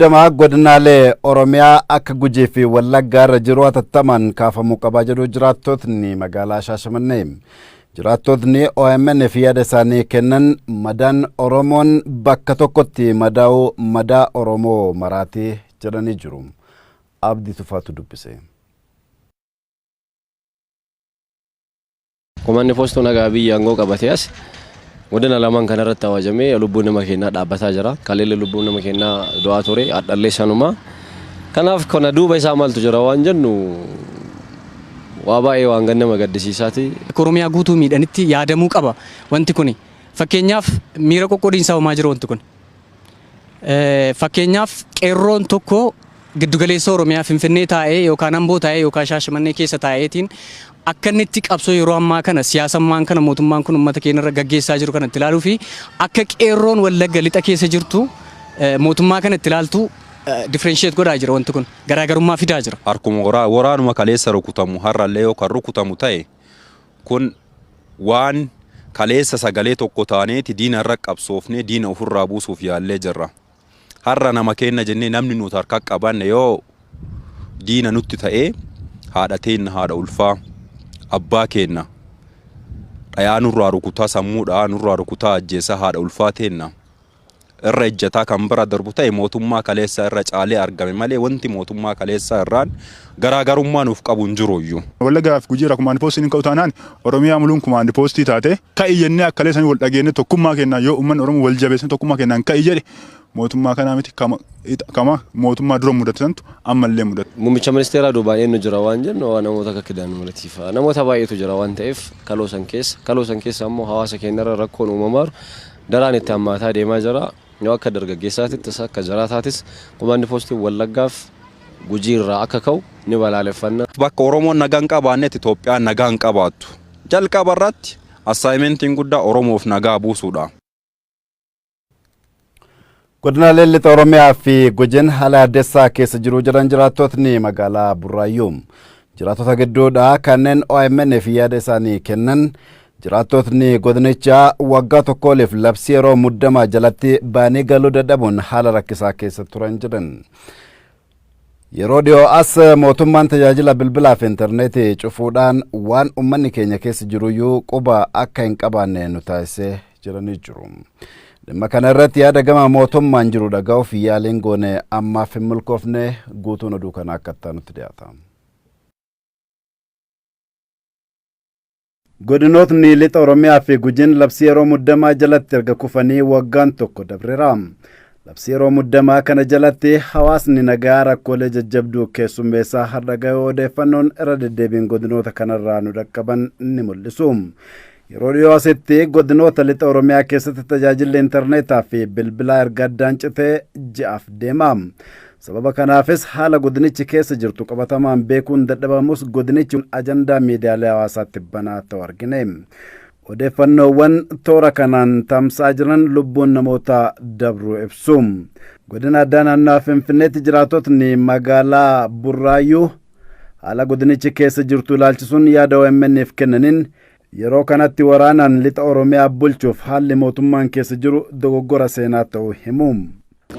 Muddamaa godinaalee Oromiyaa akka Gujii fi Wallaggaa irra jiru hatattamaan kaafamuu qabaa jedhu jiraattotni magaalaa Shaashamannee. Jiraattotni OMN fi yaada isaanii kennan madaan Oromoon bakka tokkotti madaa'uu madaa Oromoo maraatii jedhanii jiru. Abdii Tufaatu dubbise. Komaandi poostuu nagaa biyya aangoo qabatee as godina lamaan kanarratti awwaajamee lubbuun nama keenyaa dhaabbataa jira. Kaleellee lubbuun nama keenyaa du'aa ture hadhallee sanuma. Kanaaf kana duuba isaa maaltu jira waan jennu waa baay'ee waan nama gaddisiisaati. Oromiyaa guutuu miidhanitti yaadamuu qaba wanti kuni. Fakkeenyaaf miira qoqqoodiinsaa uumaa jira wanti kun. Fakkeenyaaf qeerroon tokko giddugaleessa Oromiyaa Finfinnee taa'ee yookaan Amboo taa'ee yookaan Shaashamannee keessa taa'eetiin akka inni itti qabsoo yeroo ammaa kana siyaasammaan kana mootummaan kun uummata keenya irra gaggeessaa jiru kana itti ilaaluu fi akka qeerroon Wallagga lixa keessa jirtu mootummaa kana itti ilaaltu differentiate godhaa jira wanti kun garaagarummaa fidaa jira. Harkuma waraanuma kaleessa rukutamu har'allee yoo kan rukutamu ta'e kun waan kaleessa sagalee tokko taaneeti diina irra qabsoofnee diina ofirraa buusuuf yaallee jirra. Har'a nama kenna jennee namni nuti harka qabanne yoo diina nutti ta'ee haadha teenna, haadha ulfaa, abbaa keenna dhayaa nurraa rukutaa, sammuudhaa nurraa rukutaa ajjeesaa haadha ulfaa teenna irra ejjataa kan bira darbu ta'e mootummaa kaleessaa irra caalee argame malee wanti mootummaa kaleessaa irraan garaagarummaa nuuf qabu hin jiru iyyuu. Wallaggaaf Gujii irraa komaandi poostiin hin ka'u taanaan Oromiyaa muluun komaandi poostii taate ka'i jennee akka kaleessanii wal dhageenye tokkummaa kennaan yoo uummanni Oromoo wal jabeessine tokkummaa kennaan ka'i jedhe mootummaa kanaa miti kama mootummaa dura mudate santu ammallee mudate. Muummicha ministeeraa duubaan eenyu jira waan jennu namoota akka Kidaan Mulatii fa'a namoota baay'eetu jira waan ta'eef kaloo san keessa ammoo hawaasa keenyarra rakkoon uumamaaru daraan itti hammaataa deemaa jira. Yoo akka dargaggeessaattis akka jiraataatis komaandi poostiin Wallaggaaf Gujii irraa akka ka'u ni balaaleffanna. Bakka Oromoon nagaa hin qabaannetti Itoophiyaan nagaa hin qabaattu. Jalqaba irratti assignmentiin guddaa Oromoof nagaa buusuudha. Godinaaleen lixa Oromiyaa fi Gujiin haala addessaa keessa jiru jedhan jiraattotni magaalaa Burraayyuu. Jiraattota gidduudhaa kanneen OMN fi yaada isaanii kennan jiraattotni godinichaa waggaa tokko oliif labsii yeroo muddamaa jalatti baanii galuu dadhabuun haala rakkisaa keessa turan jedhan. Yeroo dhiyoo as mootummaan tajaajila bilbilaa fi intarneetii cufuudhaan waan uummanni keenya keessa jiruyyuu quba akka hin qabaanne nu taasisee jiranii jiru. Dhimma kana irratti yaada gama mootummaan jiru dhaga'uuf yaaliin goone ammaaf hin milkoofne. Guutuun oduu kana akka itti nutti dhiyaata. Godinootni lixa Oromiyaa fi Gujiin labsii yeroo muddamaa jalatti erga kufanii waggaan tokko dabreera. Labsii yeroo muddamaa kana jalatti hawaasni nagaa rakkoolee jajjabduu keessummeessaa har'a gahee odeeffannoon irra deddeebiin godinoota kanarraa nu dhaqqaban ni mul'isu. Yeroo dhiyoo asitti godinoota lixa Oromiyaa keessatti tajaajilli intarneetaa fi bilbilaa erga addaan citee ji'aaf deema. Sababa kanaafis haala godinichi keessa jirtu qabatamaan beekuun dadhabamus godinichi ajandaa miidiyaalee hawaasaatti banaa ta'u argine. Odeeffannoowwan toora kanaan tamsa'aa jiran lubbuun namoota dabruu ibsu. Godina addaa naannawaa Finfinneetti jiraattotni magaalaa Burraayyuu haala godinichi keessa jirtu ilaalchisuun yaada OMN'f kennaniin yeroo kanatti waraanaan lixa Oromiyaa bulchuuf haalli mootummaan keessa jiru dogoggora seenaa ta'uu himu.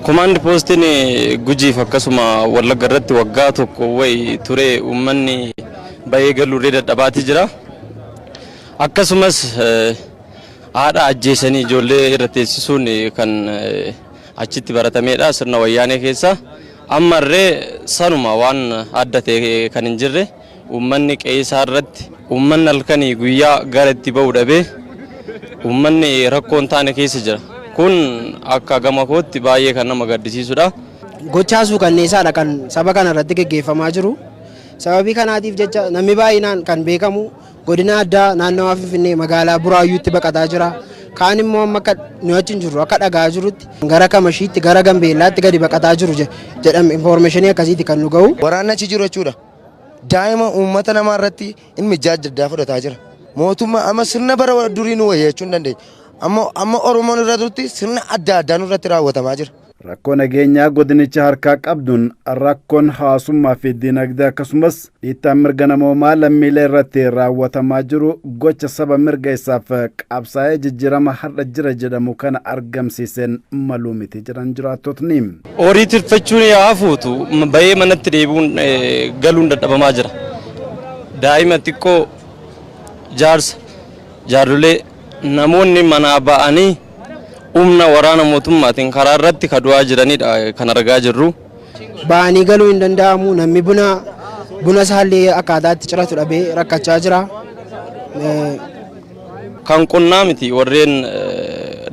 Komaandi poostiin Gujiif akkasuma Wallagga irratti waggaa tokko wayi ture uummanni bahee galuurree dadhabaatii jira. Akkasumas haadha ajjeesanii ijoollee irra teessisuun kan achitti baratamedha sirna wayyaanee keessa. Ammarree sanuma waan adda ta'e kan hin jirre uummanni qe'ee isaa irratti uummanni halkanii guyyaa gara itti ba'u dhabee uummanni rakkoo hin taane keessa jira. Kun akka gama kootti baay'ee kan nama gaddisiisudha. Gochaa suukanneessaadha kan saba kana irratti geggeeffamaa jiru. Sababii kanaatiif jecha namni baay'inaan kan beekamu godina addaa naannawaa Finfinnee magaalaa Buraayyuutti baqataa jira. Kaan immoo amma akka nu achi hin jirru akka dhagaa jirutti gara Kamashiitti gara Gambeellaatti gadi baqataa jiru jedhame informationii akkasiiti kan nu gahu. Waraanni achi jiru jechuudha. Daa'ima uummata namaa irratti inni ijaa adda addaa fudhataa jira. Mootummaa amma sirna bara durii nu wayya jechuu hin dandeenya. Amma Oromoon irra turutti sirna adda addaa nurratti raawwatamaa jira. Rakkoo nageenyaa godinicha harkaa qabduun rakkoon hawaasummaa fi dinagdee akkasumas dhiittaan mirga namoomaa lammiilee irratti raawwatamaa jiru gocha saba mirga isaaf qabsaa'ee jijjiirama har'a jira jedhamu kana argamsiiseen maluu miti jedhan jiraattotni. Horii tirfachuun yaa hafuutu, bahee manatti deebi'uun galuun dadhabamaa jira. Daa'ima xiqqoo, jaarsa, jaarrolee, namoonni manaa ba'anii humna waraana mootummaatiin karaa irratti kadu'aa jiranidha kan argaa jirru. Ba'anii galuu hin danda'amu. Namni buna isaallee akkaataa itti ciratu dhabee rakkachaa jira. Kan qonnaa miti, warreen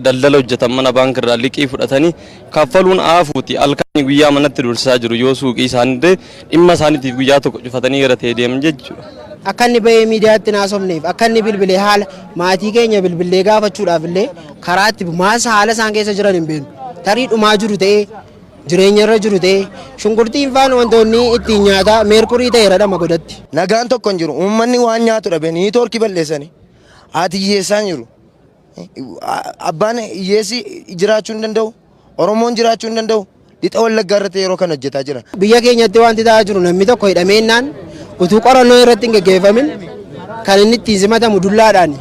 daldala hojjetan mana baankirraa liqii fudhatanii kaffaluun aafuuti halkan guyyaa manatti dursisaa jiru, yoo suuqii isaaniillee dhimma isaaniitiif guyyaa tokko cufatanii gara ta'e deeman jechuudha. Akka inni bahee miidiyaatti naasofneef, akka inni bilbilee haala maatii keenya bilbilee gaafachuudhaaf illee karaa itti maasa haala isaan keessa jiran hin beeknu. Tarii dhumaa jiru ta'ee, jireenya irra jiru ta'ee, shunkurtiin faan wantoonni ittiin nyaataa meerkurii ta'eera dhama godhatti. Nagaan tokko hin jiru. Uummanni waan nyaatu dhabe, niitoorkii balleessanii. Haati hiyyeessaa hin jiru. Abbaan hiyyeessi jiraachuu hin danda'u. Oromoon jiraachuu hin danda'u. Lixa Wallaggaa irratti yeroo kana hojjetaa jira. Biyya keenyatti wanti ta'aa jiru, namni tokko hidhameennaan utuu qorannoo irratti hin geggeeffamin kan inni ittiin simatamu dullaadhaani.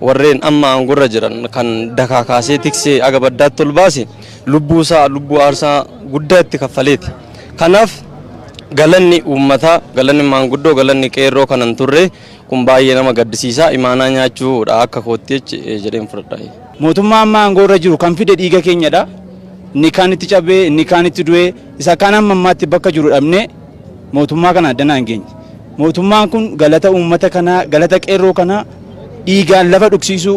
Warreen amma aangorra jiran kan dakaa kaasee tiksee aga baddaatti ol baase, lubbuu isaa lubbuu aarsaa guddaa itti kaffaleeti. Kanaaf galanni uummataa, galanni maanguddoo, galanni qeerroo kanan turre kun baay'ee nama gaddisiisa. Imaanaa nyaachuudha akka kootti jedheen fudhadha. Mootummaa amma aangoo irra jiru kan fide dhiiga keenyadha. Inni kaan itti cabee, inni kaan itti du'ee, isa kaan amma ammaatti bakka jiru dhabnee mootummaa kana addanaa hin geenye. Mootummaan kun galata uummata kanaa, galata qeerroo kanaa dhiigaan lafa dhugsiisuu,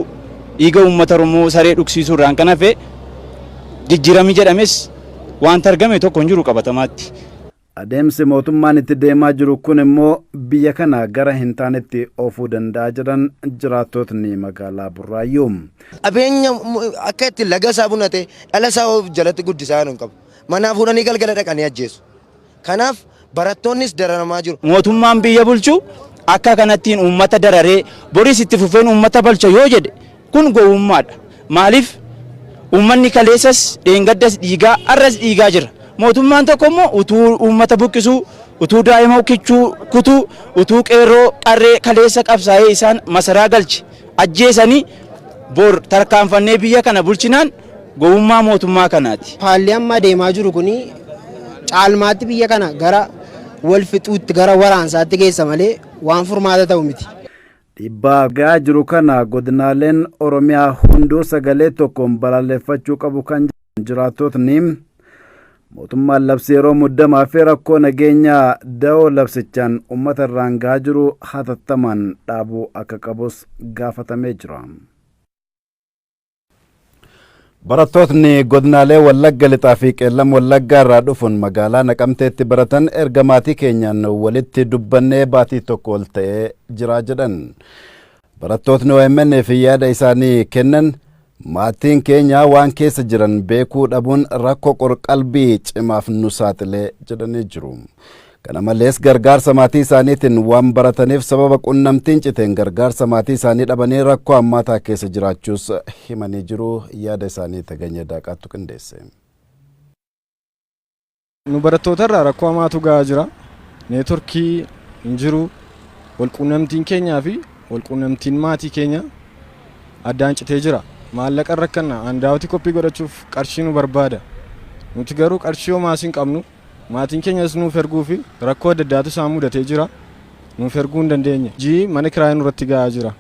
dhiiga uummata Oromoo saree dhugsiisuu irraan kan hafe jijjiiramni jedhames wanta argame tokko hin jiru qabatamaatti. Adeemsi mootummaan itti deemaa jiru kun immoo biyya kana gara hin taanetti oofuu danda'a jedhan jiraattotni magaalaa Burraayyuu. Qabeenya akka itti laga isaa bunate dhala isaa of jalatti guddisaa hin qabu. Manaa fuudhanii galgala dhaqanii ajjeesu. Kanaaf barattoonnis dararamaa jiru. Mootummaan biyya bulchu akka kanattiin uummata dararee boris itti fufeen uummata balcha yoo jedhe, kun gowwummaadha. Maaliif, uummanni kaleessas dheengaddas dhiigaa, arras dhiigaa jira. Mootummaan tokko immoo utuu uummata buqqisuu, utuu daa'ima kichuu kutuu, utuu qeerroo qarree kaleessa qabsaa'ee isaan masaraa galche ajjeesanii bor tarkaanfannee biyya kana bulchinaan gowwummaa mootummaa kanaati. Haalli amma deemaa jiru kuni caalmaatti biyya kana gara wal fixuutti, gara waraansaatti geessa malee waan furmaata ta'u miti. Dhiibbaa gahaa jiru kana godinaaleen Oromiyaa hunduu sagalee tokkoon balaaleffachuu qabu kan jiraattotni, mootummaan labsii yeroo muddamaa fi rakkoo nageenyaa da'oo labsichaan uummata irraan gahaa jiru hatattamaan dhaabuu akka qabus gaafatamee jira. Barattootni godinaalee Wallagga Lixaa fi Qeellam Wallaggaa irraa dhufuun magaalaa Naqamteetti baratan erga maatii keenyaan walitti dubbannee baatii tokko ol ta'ee jira jedhan. Barattootni OMN fi yaada isaanii kennan, maatiin keenya waan keessa jiran beekuu dhabuun rakkoo qorqalbii cimaaf nu saaxilee jedhanii jiru. Kana malees gargaarsa maatii isaaniitiin waan barataniif sababa qunnamtiin citeen gargaarsa maatii isaanii dhabanii rakkoo hammaataa keessa jiraachuus himanii jiru. Yaada isaanii Taganya Daaqaattu qindeesse. Nu barattoota irraa rakkoo hamaatu gahaa jira. Neetworkii hin jiru. Walquunnamtiin keenyaa fi walquunnamtiin maatii keenya addaan citee jira. Maallaqa rakkanna handaawwatii koppii godhachuuf qarshii nu barbaada. Nuti garuu qarshii homaas hin qabnu. Maatiin keenyas nuuf erguu fi rakkoo adda addaatu isaan mudatee jira. Nuuf erguu hin dandeenye. Jii mana kiraayii nurratti gahaa jira.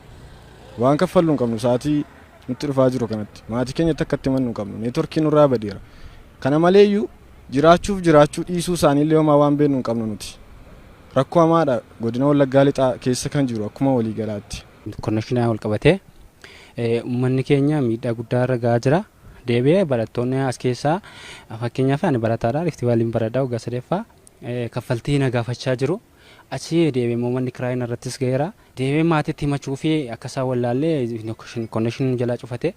Waan kaffallu hin qabnu sa'aatii nutti dhufaa jiru kanatti. Maatii keenyatti akka itti himannu hin qabnu. Neetworkii nurraa badeera. Kana maleeyyuu jiraachuuf jiraachuu dhiisuu isaaniillee homaa waan beeknu hin qabnu nuti. Rakkoo hamaadha godina Wallaggaa Lixaa keessa kan jiru akkuma waliigalaatti. Connectionaa wal qabatee uummanni keenya miidhaa guddaa irra gahaa jira. Deebi'ee barattoonni as keessaa, fakkeenyaaf ani barataadha, Rift Valleyn baradhaa waggaa sadaffaa, kaffaltii na gaafachaa jiru. Achi deebi'ee immoo manni kiraayin irrattis gaheera. Deebi'ee maatiitti himachuu fi akka isaan wallaallee connection jalaa cufate,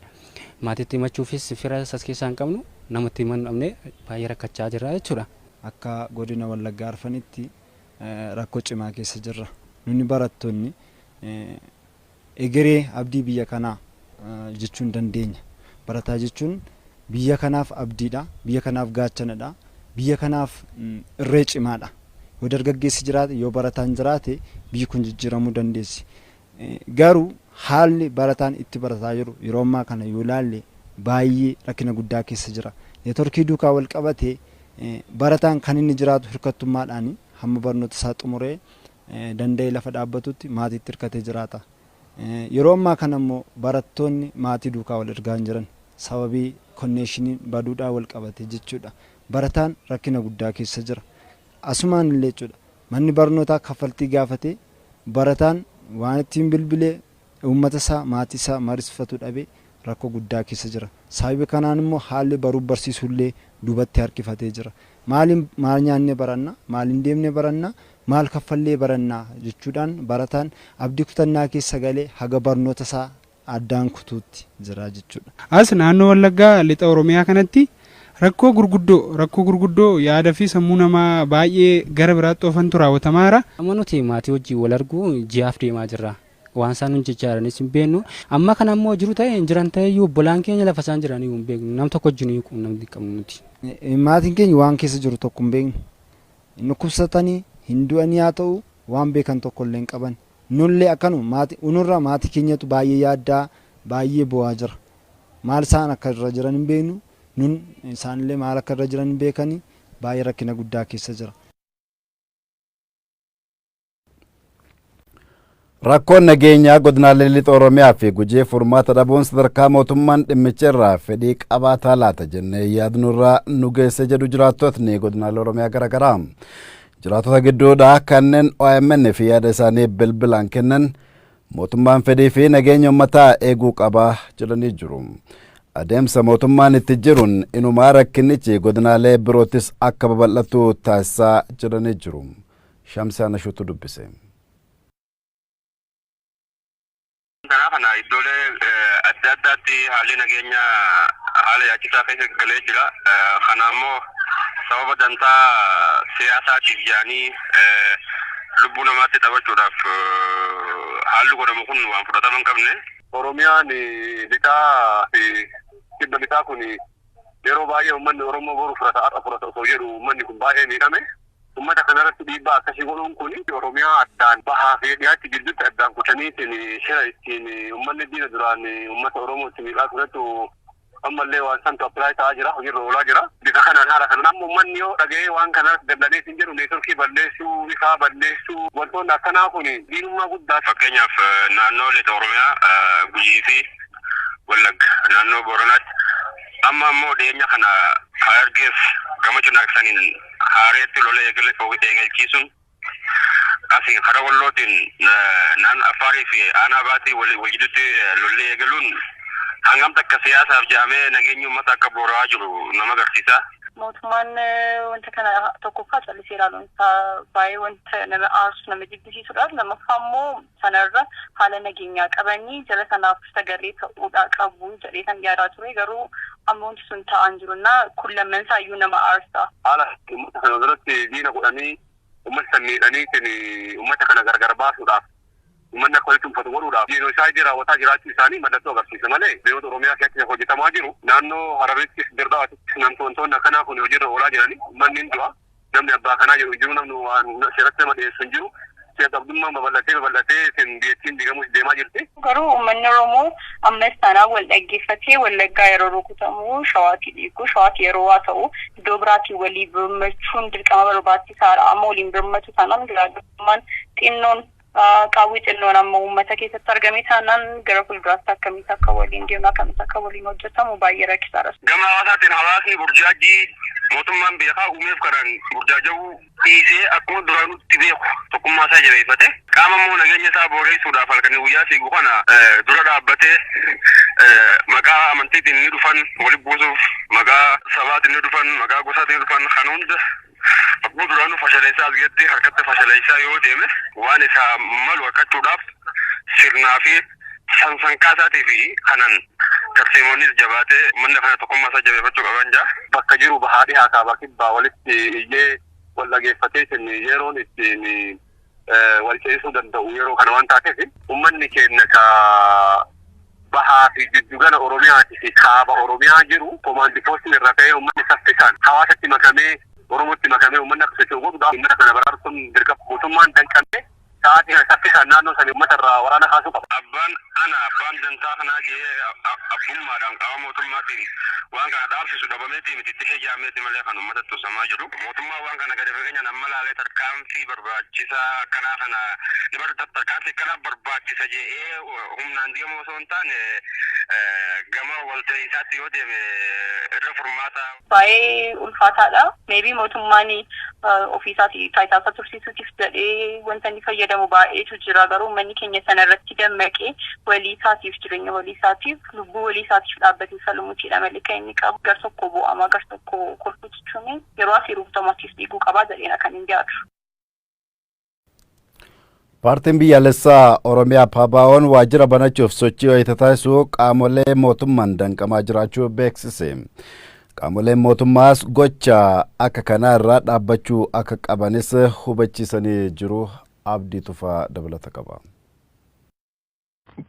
maatiitti himachuufis fira as keessaa hin qabnu, namatti himannu dhabnee baay'ee rakkachaa jirra jechuudha. Akka godina Wallaggaa Arfanitti rakkoo cimaa keessa jirra. Nuni barattoonni egeree abdii biyya kanaa jechuun dandeenya. Barataa jechuun Biyya kanaaf abdiidha. Biyya kanaaf gaachanadha. Biyya kanaaf irree cimaadha. Yoo dargaggeessi jiraate, yoo barataan jiraate, biyyi kun jijjiiramuu dandeessi. Garuu haalli barataan itti barataa jiru yeroo ammaa kana yoo ilaalle baay'ee rakkina guddaa keessa jira. Neetworkii duukaa wal qabatee barataan kan inni jiraatu hirkattummaadhaan hamma barnoota isaa xumuree danda'ee lafa dhaabbatutti maatiitti hirkatee jiraata. Yeroo ammaa kana immoo barattoonni maatii duukaa wal ergaa hin jiran, sababii connectioniin baduudhaan wal qabate jechuudha. Barataan rakkina guddaa keessa jira. Asumaan illee jechuudha. Manni barnootaa kaffaltii gaafatee barataan waan ittiin bilbilee uummata isaa, maatii isaa marisfatu dhabee rakkoo guddaa keessa jira. Sababii kanaan immoo haalli baruuf barsiisuu illee duubatti harkifatee jira. Maaliin maal nyaannee baranna? Maaliin deemnee baranna? Maal kaffallee barannaa? Jechuudhaan barataan abdii kutannaa keessa galee haga barnoota isaa addaan kutuutti jira jechuudha. As naannoo Wallaggaa, lixa Oromiyaa kanatti rakkoo gurguddoo yaada fi sammuu namaa baay'ee gara biraatti oofantu raawwatamaa jira. Amma nuti maatii wajjin wal arguu ji'aaf deemaa jirra. Waan isaan nun jechaanis hin beeknu. Amma kana immoo jiru ta'e hin jiran ta'e iyyuu, obbolaan keenya lafa isaan jiran hin beeknu. Nam tokko wajjin quunnamtii qabnu nuti. Maatiin keenya waan keessa jiru tokko hin beeknu. Hin dhukkubsatanii, hin du'anii, haa ta'u waan beekan tokko illee hin qaban. Nullee akkanuma maatii unurra maatii keenyatu baay'ee yaaddaa, baay'ee bo'aa jira. Maal isaan akka irra jiran hin beeknu. Nun isaanillee maal akka irra jiran hin beekanii, baay'ee rakkina guddaa keessa jira. Rakkoon nageenyaa godinaalee lixa Oromiyaa fi Gujii furmaata dhabuun sadarkaa mootummaan dhimmicha irraa fedhii qabaataa laata jennee yaadnurraa nu geesse jedhu jiraattotni godinaalee Oromiyaa garaagaraa. Jiraattota gidduudhaa kanneen OMN fi yaada isaanii bilbilaan kennan mootummaan fedhii fi nageenya uummataa eeguu qaba jedhanii jiru. Adeemsa mootummaan itti jiruun inumaa rakkinichi godinaalee biroottis akka babal'atu taasisaa jedhanii jiru. Shamsaan Ashuutu dubbise. Kanaaf kana iddoolee adda addaatti haalli nageenya haala yaachisaa keessa galee jira. Kana immoo sababa dantaa siyaasaatiif jedhanii lubbuu namaatti taphachuudhaaf haalli godhamu kun waan fudhatama hin qabne. Oromiyaan lixaa fi kibba lixaa kun yeroo baay'ee uummanni Oromoo boru furata, har'a furata osoo jedhu uummanni kun baay'ee miidhame. Uummata kanarratti dhiibbaa akkasii godhuun kun Oromiyaa addaan bahaa fi dhiyaatti gidduutti addaan kutaniitiin shira ittiin uummanni diina duraan uummata Oromoo itti miidhaa turetu ammallee waan santu apply ta'aa jira, hojiirra oolaa jira. Bifa kanaan haala kanaan amma uummanni yoo dhaga'ee waan kanaas dallanee hin jedhu, neetworkii balleessuu, ifaa balleessuu, wantoonni akkanaa kun diinummaa guddaa. Fakkeenyaaf, naannoo lixa Oromiyaa, Gujii fi Wallagga, naannoo Booranaatti, amma ammoo dhiyeenya kana Harargeef gama Cinaaksaniin haareetti lola eegalchiisuun, asiin karaa Wallootiin naannoo Affaarii fi aanaa Baatii wal jidduutti lolli eegaluun hangam takka siyaasaaf jedhamee nageenyi uummata akka boora'aa jiru nama agarsiisa. Mootummaan wanta kana tokkoffaa callisee ilaaluun isaa baay'ee wanta nama aarsu, nama jibbisiisudha. Lammaffaa immoo sanarra haala nageenyaa qabanii jala sanaaf sagalee ta'uudhaa qabu jedhee kan yaadaa ture, garuu amma wanti sun ta'aa jiru na kun lamman isaayyuu nama aarsa. Haala uummata kana duratti diina godhanii uummata san miidhaniitiin uummata kana gargar baasuudhaaf, uummanni akka walitti uffatu godhuudhaaf genocide raawwataa jiraachuu isaanii mallattoo agarsiisa malee, biyyoota Oromiyaa keessatti hojjetamaa jiru, naannoo Hararittis, Dirdawaattis namtoonni akkanaa kun hojiirra oolaa jiranii, uummanni hin du'a. Namni abbaa kanaa jiru hin jiru, namni waan seeratti nama dhiyeessu hin jiru. Seera-dhabdummaan babal'atee babal'atee isin biyyattiin diigamuus deemaa jirti. Garuu uummanni Oromoo ammas taanaan wal dhaggeeffatee, Wallaggaa yeroo rukutamu Shawaatti dhiigu, Shawaatti yeroo waa ta'u iddoo biraatiin walii birmachuun dirqama barbaachisaadha. Amma waliin birmatu taanaan, garaagarummaan xinnoon, qaawwi xinnoon amma uummata keessatti argame taanaan, gara fuulduraatti akkamitti akka waliin deemu, akkamitti akka waliin hojjetamu baay'ee rakkisaadha. Gama hawaasaatiin hawaasni burjaajii mootummaan beekaa uumeef kanaan burjaaja'uu dhiisee, akkuma duraanutti beeku tokkummaa isaa jabeeffate, qaama immoo nageenya isaa booreessuudhaaf halkanii guyyaa fiigu kana dura dhaabbatee, maqaa amantiitiin ni dhufan walitti buusuuf, maqaa sabaatiin ni dhufan, maqaa gosaatiin ni dhufan, kan hunda akkuma duraanuu fashaleessaa as geetti harkatti fashaleessaa yoo deeme, waan isaa malu harkachuudhaaf sirnaa fi sansankaa isaatii fi kanan tarsiimoonnis jabaatee uummanni kana tokkummaa isaa jabeeffachuu qaban jaa. Bakka jiru bahaa dhihaa, kaabaa kibbaa walitti iyyee wal dhageeffatee isin yeroon ittiin wal ceesisuu danda'u yeroo kana waan taateef, uummanni keenya ka Bahaa fi jiddugala Oromiyaatii fi kaaba Oromiyaa jiru komaandi poostiin irra ka'ee uummanni saffisaan hawaasatti makamee, Oromootti makamee, uummanni akka socho'u godhuudhaaf uummata kana baraarsuun dirqama. Mootummaan danqamee sa'aatii kana saffisaan naannoo sanii uummata irraa waraana kaasuu qaba. Abbaan ana abbaan dantaa kanaa jee abbummaadhaan qaama mootummaatiin waan kana dhaabsisu dhabameetii miti, itti heyyaameeti malee kan uummata tusamaa jiru. Mootummaan waan kana gadi fageenyaan amma laalee tarkaanfii barbaachisaa akkanaa kana ni tarkaanfii akkanaa barbaachisa jedhee humnaan deemuu osoo hin taane gama walta'iinsaatti yoo deeme irra furmaata. Baay'ee ulfaataadha. Maybe mootummaan ofiisaatii taayitaa isaa tursiisuutiif jedhee wanta inni fayyadamu baay'eetu jira. Garuu uummanni keenya sana irratti dammaqee walii isaatiif, jireenya walii isaatiif, lubbuu walii isaatiif dhaabbatee falmuutiidha malee kan inni qabu. Gar tokko bu'ama, gar tokko kolfu jechuun yeroo asii rukutamaatiif dhiiguu qabaa jedheena kan hin yaadu. Paartiin biyyaalessaa Oromiyaa PABO'n waajjira banachuuf sochii wayita taasisu qaamolee mootummaan danqamaa jiraachuu beeksise. Qaamoleen mootummaas gocha akka kanaa irraa dhaabbachuu akka qabanis hubachiisanii jiru. Abdii Tufaa dabalata qaba.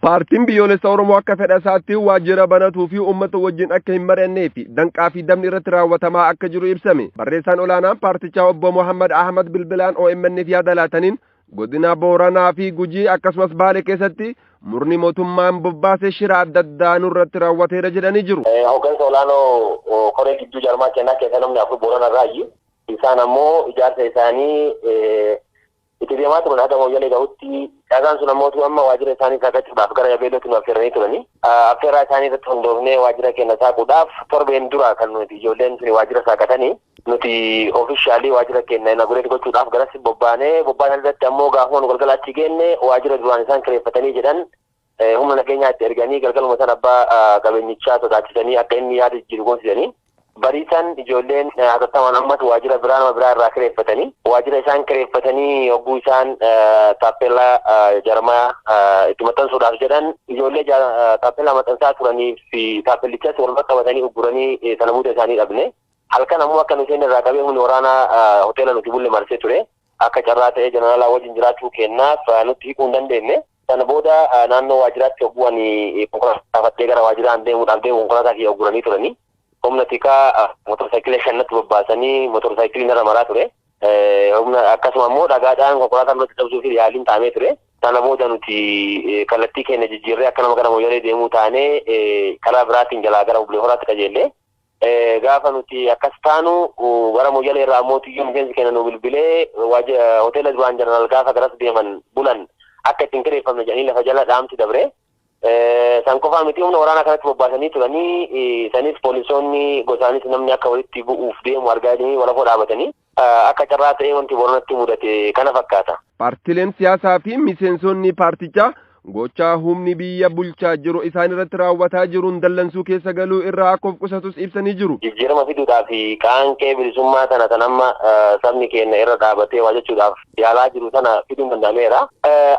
Paartiin biyyoolessa Oromoo akka fedha isaatti waajjira banatuu fi uummata wajjin akka hin mari'annee fi danqaa fi dabni irratti raawwatamaa akka jiru ibsame. Barreessaan olaanaan paartichaa obbo Muhammad Ahmad bilbilaan OMN'f yaada laataniin, godina Booranaa fi Gujii akkasumas Baalee keessatti murni mootummaan bobbaasee shira adda addaa nurratti raawwateera jedhanii jiru. Hooggansa olaanoo koree gidduu jaarmaa kennaa keessaa namni afur Boorana irraayi. Isaan ammoo ijaarsa isaanii itti deemaa turan haga Mooyyalee gahutti. Caasaan sun ammoo amma waajjira isaanii saaqachuudhaaf gara Yabeellootti nu affeeranii turani. Affeerraa isaanii irratti hundoofnee waajjira keenya saaquudhaaf torbeen dura kan nuti ijoolleen suni waajjira saaqatanii, nuti officially waajjira keenya inaugurate gochuudhaaf garas bobbaanee. Bobbaan irratti ammoo gaafuma nu galgala achi geenne, waajjira duraan isaan kireeffatanii jedhan humna nageenyaa itti erganii, galgaluma sana abbaa qabeenyichaa sodaachisanii akka inni yaada jijjiiru goosisanii. Bariisan ijoolleen hatattamaan ammas waajjira biraa nama biraa irraa kireeffatanii, waajjira isaan kireeffatanii hogguu isaan taappellaa jarmaa itti maxxansuudhaaf jedhan, ijoollee taappellaa maxxansaa turanii fi taappellichas waluma qabatanii ugguranii sana booda isaanii dhabne. Halkan ammoo akka nuti irraa qabee humni waraanaa hoteela nuti bulle marsee ture. Akka carraa ta'ee jeneraalaa wajjin jiraachuu kennaaf nutti hiikuu hin dandeenye. Sana booda naannoo waajjiraatti hogguu ani konkolaataa gara waajjiraan deemuudhaaf deemu, konkolaataa kiyya ugguranii turanii. Humna tikaa motorsaayikilii shannatti bobbaasanii motorsaayikilii narra maraa ture. Humna akkasuma immoo dhagaadhaan konkolaataa nurratti cabsuu fi yaaliin taa'amee ture. Sana booda nuti kallattii keenya jijjiirree akka nama gara Mooyyalee deemuu taanee karaa biraatiin jalaa gara Bulee Horaatti qajeelle. Gaafa nuti akkas taanu, gara Mooyyalee irraa ammoo tiyyuu miseensi keenya nu bilbilee, hoteela duraan jeneraal gaafa garas deeman bulan akka ittiin kireeffamne jedhanii lafa jala dhaamsi dabre. San qofaa miti, humna waraanaa kanatti bobbaasanii turanii. Sanis poolisoonni gosaanis namni akka walitti bu'uuf deemu argaa jiranii walafoo dhaabatanii, akka carraa ta'ee wanti Boranatti mudate kana fakkaata. Paartileen siyaasaa fi miseensonni paartichaa gochaa humni biyya bulchaa jiru isaan irratti raawwataa jiruun dallansuu keessa galuu irraa akka of qusatus ibsanii jiru. Jijjiirama fiduudhaaf qaanqee bilisummaa tana kan amma sabni keenya irra dhaabatee waa jechuudhaaf yaalaa jiru sana fiduun danda'ameera.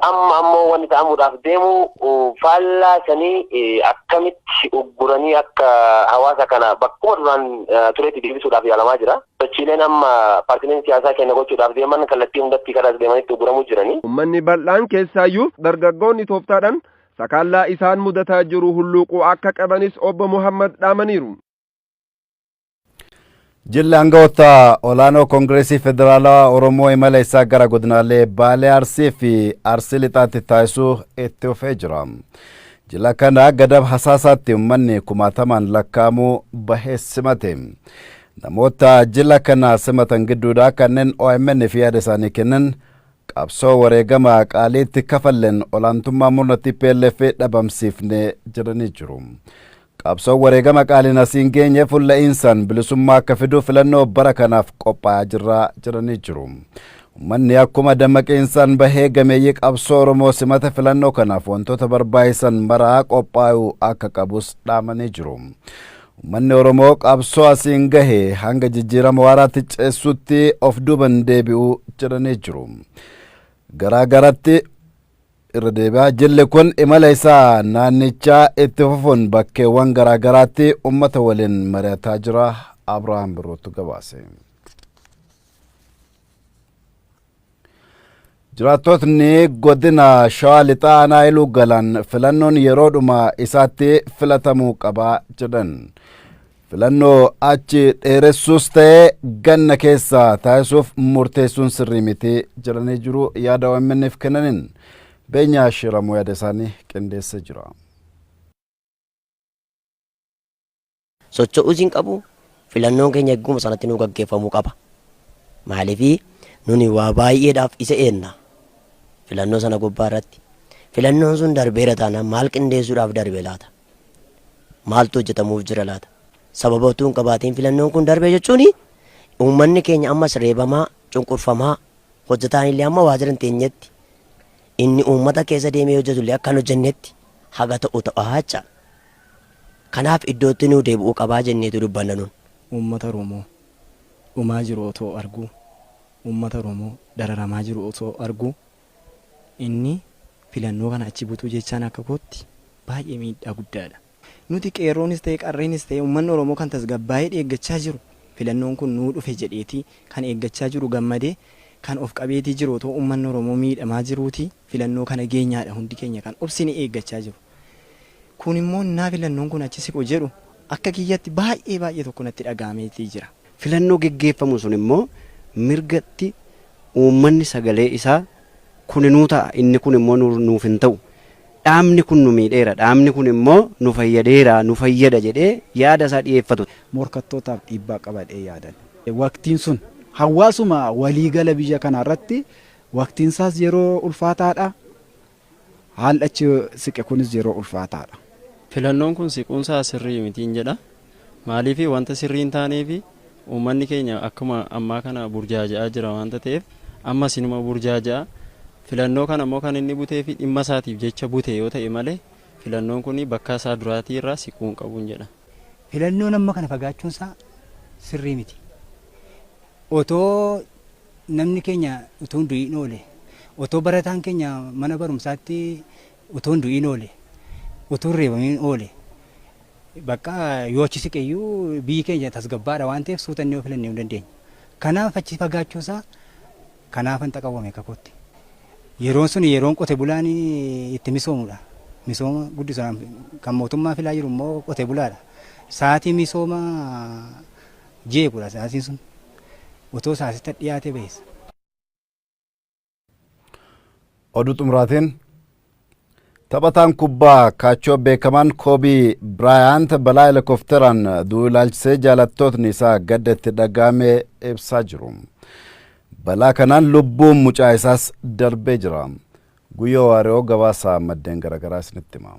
Amma ammoo wanti ta'amuudhaaf deemu faallaa sanii, akkamitti ugguranii akka hawaasa kana bakkuma duraan turetti deebisuudhaaf yaalamaa jira. Sochiileen amma paartileen siyaasaa keenya gochuudhaaf deeman kallattii hundatti karaa deemanitti ugguramuu jiranii. Uummanni bal'aan, keessaayyuu dargaggoonni, tooftaadhaan sakaallaa isaan mudataa jiru hulluuquu akka qabanis obbo Muhammad dhaamaniiru. Jilli aangawoota olaanoo Koongireesii Federaalawaa Oromoo imala isaa gara godinaalee Baalee, Arsii fi Arsii Lixaatti taasisuu itti fufee jira. Jila kana Gadab Hasaasaatti uummanni kumaatamaan lakkaa'amu bahee simate. Namoota jila kana simatan gidduudhaa kanneen OMN fi yaada isaanii kennan, qabsoo wareegama qaaliitti kafalleen olaantummaa murna TPLF dhabamsiifnee jedhanii jiru. Qabsoon wareegama qaaliin asiin geenye fulla'iinsaan bilisummaa akka fidu filannoo bara kanaaf qophaa'aa jirra jedhanii jiru. Uummanni akkuma dammaqiinsaan bahee gameeyyii qabsoo Oromoo simata, filannoo kanaaf wantoota barbaachisan maraa qophaa'uu akka qabus dhaamanii jiru. Uummanni Oromoo qabsoo asiin gahe hanga jijjiirama waaraatti ceessutti of duuban deebi'uu jedhanii jiru. Garaa garatti irra deebi'aa, jilli kun imala isaa naannichaa itti fufuun bakkeewwan garaa garaatti uummata waliin mari'ataa jira. Abrahaam Birrootu gabaase. Jiraattotni godina Shawaa Lixaa aanaa Iluu Galaan filannoon yeroodhuma isaatti filatamuu qaba jedhan. Filannoo achi dheeressuus ta'ee ganna keessa taasisuuf murteessuun sirrii miti jedhanii jiru yaada OMN'f kennaniin. Beenyaa Shiramuu yaada isaanii qindeessee jira. Socho'uus hin qabu. Filannoon keenya egguma sanatti nuu gaggeeffamuu qaba. Maaliif nuni waa baay'eedhaaf isa eenna filannoo sana gubbaa irratti. Filannoon sun darbeera taanaan maal qindeessuudhaaf darbe laata? Maaltu hojjetamuuf jira laata? Sababa utuu hin qabaatiin filannoon kun darbe jechuun uummanni keenya ammas reebamaa, cunqurfamaa, hojjetaan illee amma waajjira hin teenyetti inni uummata keessa deemee hojjetu illee akka hin hojjennetti haga ta'u ta'a jecha. Kanaaf iddootti nuu deebi'uu qabaa jenneetu dubbanna nun. Uummata Oromoo dhumaa jiru otoo arguu, uummata Oromoo dararamaa jiru otoo arguu inni filannoo kana achi butuu jechaan akka kootti baay'ee miidhaa guddaadha. Nuti qeerroonis ta'e qarreenis ta'e uummanni Oromoo kan tasgabbaa'ee eeggachaa jiru filannoon kun nuu dhufe jedheetii kan eeggachaa jiru gammadee kan of qabeetii jiru otoo uummanni Oromoo miidhamaa jiruutii filannoo kana geenyaadha hundi keenya kan obsine eeggachaa jiru. Kun immoo innaa filannoon kun achi siqu jedhu akka kiyyatti baay'ee baay'ee tokko natti dhaga'ameetii jira. Filannoo geggeeffamu sun immoo mirgatti uummanni sagalee isaa kuni nuu ta'a inni kun immoo nuuf hin ta'u dhaabni kun nu miidheera dhaabni kun immoo nu fayyadeera nu fayyada jedhee yaada isaa dhiyeeffatu. Morkattootaaf dhiibbaa qaba jedhee yaadan. Waqtiin sun hawaasuma waliigala biyya kanaa irratti waqtiin isaas yeroo ulfaataadha. Haalli achi siqe kunis yeroo ulfaataadha. Filannoon kun siquunsaa sirrii mitiin jedha. Maaliif wanta sirrii hin taaneef uummanni keenya akkuma ammaa kana burjaaja'aa jira waanta ta'eef ammas inuma burjaaja'a. Filannoo kana immoo kan inni butee fi dhimma isaatiif jecha bute yoo ta'e malee filannoon kun bakka isaa duraatii irraa siquu hin qabuun jedha. Filannoon amma kana fagaachuun isaa sirrii miti. Otoo namni keenya utuu hin du'iin oole, otoo barataan keenya mana barumsaatti utuu hin du'iin oole, utuu hin reebamiin oole, bakka yoo achi siqe iyyuu biyyi keenya tasgabbaadha waan ta'eef suuta inni yoo filannee hin dandeenya. Kanaaf achi fagaachuu isaa kanaafan xaqawwame akka kootti. Yeroon sun yeroon qote bulaan itti misoomudha. Misooma guddisuudhaan kan mootummaa filaa jiru immoo qote bulaadha. Sa'aatii misooma jeequdha sa'aatiin sun. Otoo sa'aasitti dhiyaatee baheessa. Oduu xumuraatiin taphataan kubbaa kaachoo beekamaan Koobii Biraayant balaa helikopteraan du'uu ilaalchisee jaalattootni isaa gadda itti dhaga'ame ibsaa jiru. Balaa kanaan lubbuun mucaa isaas darbee jira. Guyyoo Waariyoo gabaasa maddeen garaagaraa isinitti hima.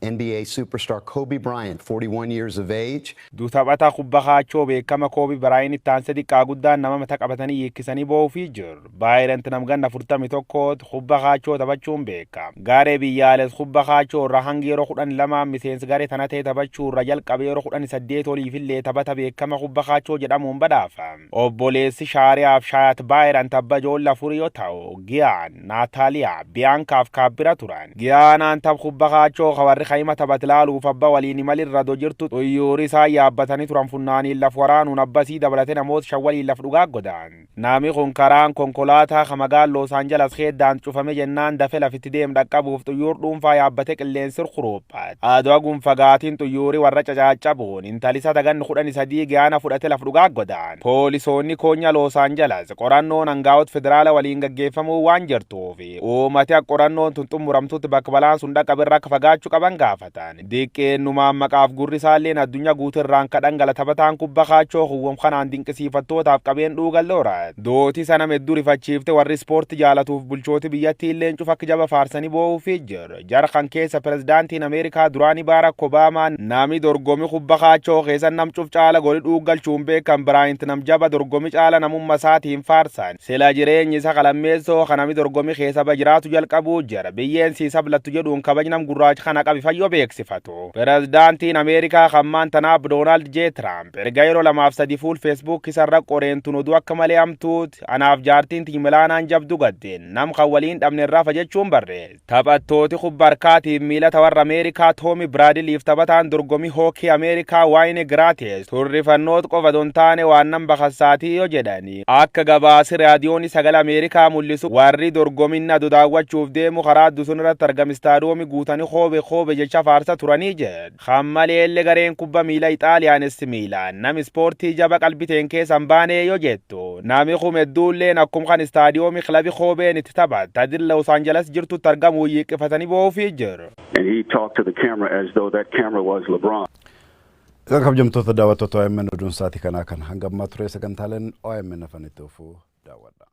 NBA superstar Kobe Bryant, 41 years of age. Du taphataa kubba kaachoo beekama Koobi Biraayinitti taanse xiqqaa guddaan nama mata qabatanii hiikkisanii boo'uufii jiru. Baayirant namganna 41 kubba kaachoo taphachuun beekama. Garee biyyaaless kubba kaachoo irraa hangi yeroo 12 miseensi garee tana ta'e taphachuu irra jalqabe yeroo 18 oliifillee taphata beekama kubba kaachoo jedhamuun badhaafame. Obboleessi Shaariyaaf Shaayat Baayirant abba ijoollee afurii yoo ta'u, Giyaan, Naataaliyaa, Biyaankaaf Kaabbira turan. Giyaanaan tapha kubba kaachoo ka warri kayima taphat ilaaluuf abba waliin imalirra do jirtu xuyyuuri isaan yaabbatanii turan funnaaniin laf waraanuun abbasii dabalate namoota shan waliin laf dhugaa godaan. Nami kun karaan konkolaataa ka magaal Los Angeles keeddaan cufame jennaan dafe lafitti deem dhaqqabuuf xuyyuur dhuunfaa yaabbate qilleensir kuruuphat. Adoo haguun fagaatiin xuyyuuri warra cacaaccabuun intalisa taganni 13 Giyaana fudhate laf dhugaa godaan. Poolisoonni koonya Los Angeles qorannoon angaa'ot federaala waliin gaggeeffamuu waan jirtuuf uumati akka qorannoon tun xumuramtutti bakka balaan sun dhaqqabe irra akka fagaachuu qaban gaafatan. Diqqeennumaan maqaaf gurri isaalleen addunyaa guutirraan ka dhangala taphataan kubba kaachoo kuwwam kanaan dinqisiifattootaaf qabeen dhuugan loorat. Dooti sana hedduu rifachiifte warri ispoortii jaalatuuf bulchooti biyyattii illeen cufa akka jaba faarsanii boo'uufii jiru. Jara kan keessa pirezidaantiin Ameerikaa duraanii Barack Obaamaa nami dorgomi kubba kaachoo keessa nam cuf caala goli dhuuggalchuun beekan Biraayint nam jaba dorgomi caala namummaa isaatiin faarsan. Sila jireenyi isa kalammeessoo kan nami dorgomi keessa bajiraatu jalqabuu jira. Biyyeen sii sablattu jedhuun kabajnam gurraacha kana qabi Ifayyoo beeksifatu. Pirezidaantiin Ameerikaa hammaan tanaaf Doonaald J. Tiraamp erga yeroo lamaaf sadi fuul Feesbuuk isarra qoreentuun oduu akka malee hamtuuti anaaf jaartiin Milaanaan jabdu gaddeen nam kan waliin dhabne irraa jechuun barreesse. Taphattooti kubba harkaatiif miilata warra Ameerikaa Toomi Biraadiliif taphataan dorgommii hookii Ameerikaa Waayne Giraates turrifannoot qofa don taane waan nan bakassaatii yoo jedhani. Akka gabaasi raadiyoonni sagalee Ameerikaa mul'isu, warri dorgominna adu daawwachuuf deemu karaa addu sun irratti argame istaadiyoomii guutanii Koobe Koobe jecha faarsa turanii jedhu. Hammaleellee gareen kubba miila Ixaaliyaanis Miilaan nam ispoortii jaba qalbiteen keessan baanee yoo jettu, nami kun hedduulleen akkuma kan istaadiyoomii kilabii Koobeen itti taphata Los Angeles jirtutti argamu yiqqifatanii boo'uufii jiru. And he talked to the camera as though that camera was LeBron. Egaa kabajamtoota daawwattoota OMN, oduun sa'aatii kanaa kan hanga ammaa ture. Sagantaaleen OMN afaan itti fufuu daawwadha.